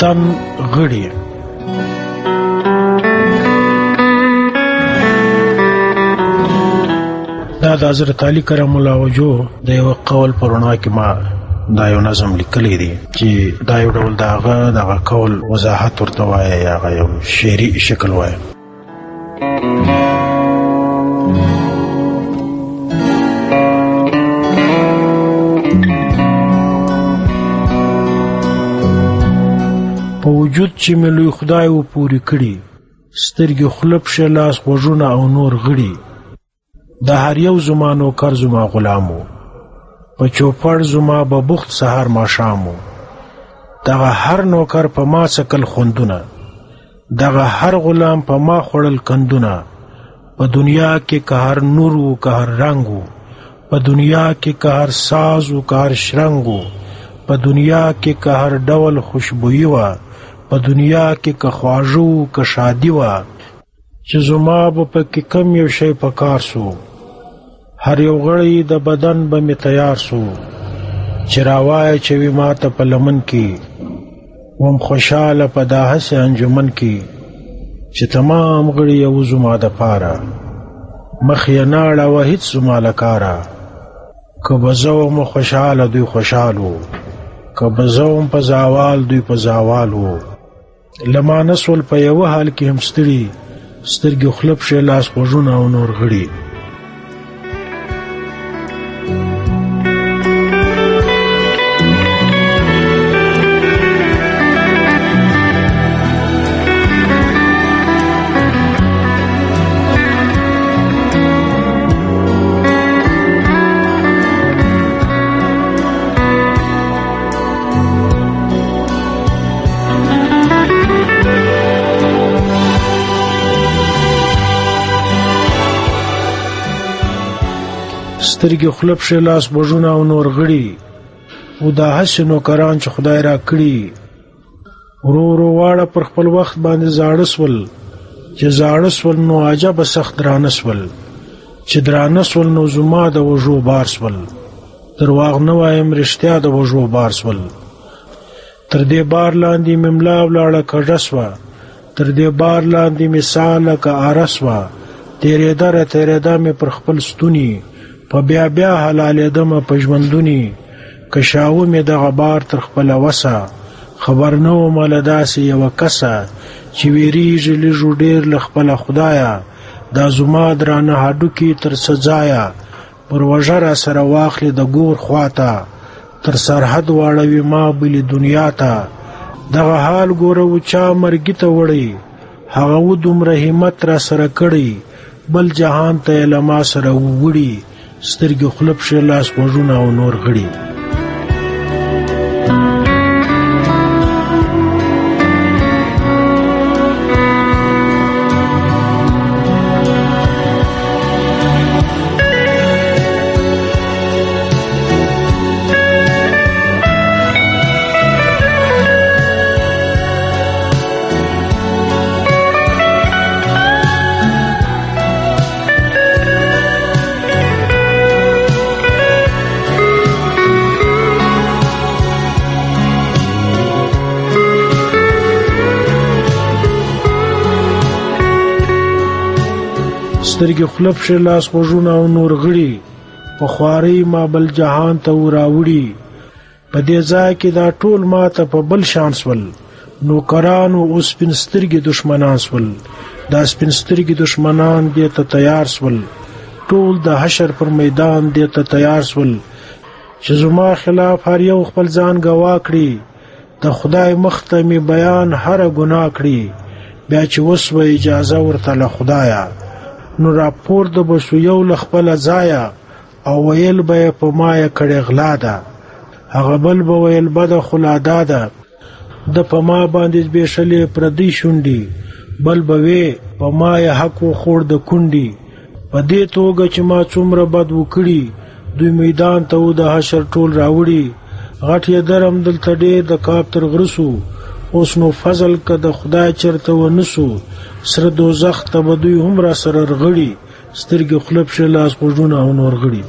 تن غړي. دا د حضرت علي کرم الله وجهه د یو قول په رڼا کې ما دا یو نظم لیکلی دی چې دا یو ډول د هغه دغه قول وضاحت ورته وایي یا هغه یو شعري شکل وایي. په وجود چې مې لوی خدای و پورې کړي، سترګې خوله پښې لاس غوږونه او نور غړي، د هر یو زما نوکر زما غلام و، په چوپړ زما به بوخت سهار ماښام و. دغه هر نوکر په ما څکل خوندونه، دغه هر غلام په ما خوړل کندونه. په دنیا کې که هر نور و که هر رنګ و، په دنیا کې که هر ساز و که هر شرنګ و، په دنیا کې که هر ډول خوشبویي وه، په دنیا کې که خواږه و که ښادي وه، چې زما به پکې کم یو شی په کار سو، هر یو غړی د بدن به مې تیار سو. چې راوایه چې وي ما ته په لمن کې، وم خوشحاله په دا هسې انجمن کې، چې تمام غړي یو زما د پاره، مخ یې نه اړاوه هیڅ زما له کاره. که به زه وم خوشحاله دوی خوشحال وو، که به زه وم په زاوال دوی په زاوال وو. له ما نه سول په یوه حال کې هم ستړي، سترګې خوله پښې لاس غوږونه او نور غړي. سترګې خوله پښې لاس غوږونه او نور غړي، او دا هسې نوکران چې خدای را کړي. ورو ورو واړه پر خپل وخت باندې زاړه سول، چې زاړه سول نو عجبه سخت درانه سول، چې درانه سول نو زما د وږو بار سول. درواغ نه وایم رښتیا د وږو بار سول. تر دې بار لاندې مې ملا ولاړه کږه سوه، تر دې بار لاندې مې ساه لکه آره سوه. تېرېده را تېرېده مې پر خپل ستوني، په بیا بیا حلالېدمه په ژوندوني. کشاوه مې دغه بار تر خپله وسه، خبر نه ومه له داسې یوه کسه، چې وېرېږي لږ و ډېر له خپله خدایه. دا زما درانه هډوکي تر څه ځایه، پر وژه را سره واخلي د ګور خواته، تر سرحد واړوي ما بلې دنیا ته. دغه حال ګوره و چا مرګي ته وړی، هغه و دومره همت را سره کړی، بل جهان ته یې له ما سره وړي. سترګې خوله پښې لاس غوږونه او نور غړي. سترګې خوله پښې لاس غوږونه او نور غړي، په خوارۍ ما بل جهان ته وراوړي. په دې ځای کې دا ټول ما ته په بل شان سول، نوکرانو او سپین سترګې دښمنان سول. دا سپین سترګې دښمنان دې ته تیار سول، ټول د حشر پر میدان دې ته تیار سول، چې زما خلاف هر یو خپل ځان ګواه کړي، د خدای مخ ته مې بیان هره ګناه کړي. بیا چې وسوه اجازه ورته له خدایه، نو راپورته به شو یو له خپله ځایه، او ویل به یې په ما یې کړې غلا ده. هغه بل به ویل بده خو لا دا ده، ده په ما باندې زبېښلې پردۍ شونډې. بل به وې په ما یې حق وخوړ د کونډې. په دې توګه چې ما څومره بد وکړي، دوی میدان ته و د حشر ټول راوړي. غټ یې درم دلته ډېر د کاب تر غره سو، اوس نو فضل که د خدای چېرته ونه سو، سره دوزخ ته به دوی هم را سره رغړي. سترګې خوله پښې لاس غوږونه او نور غړي.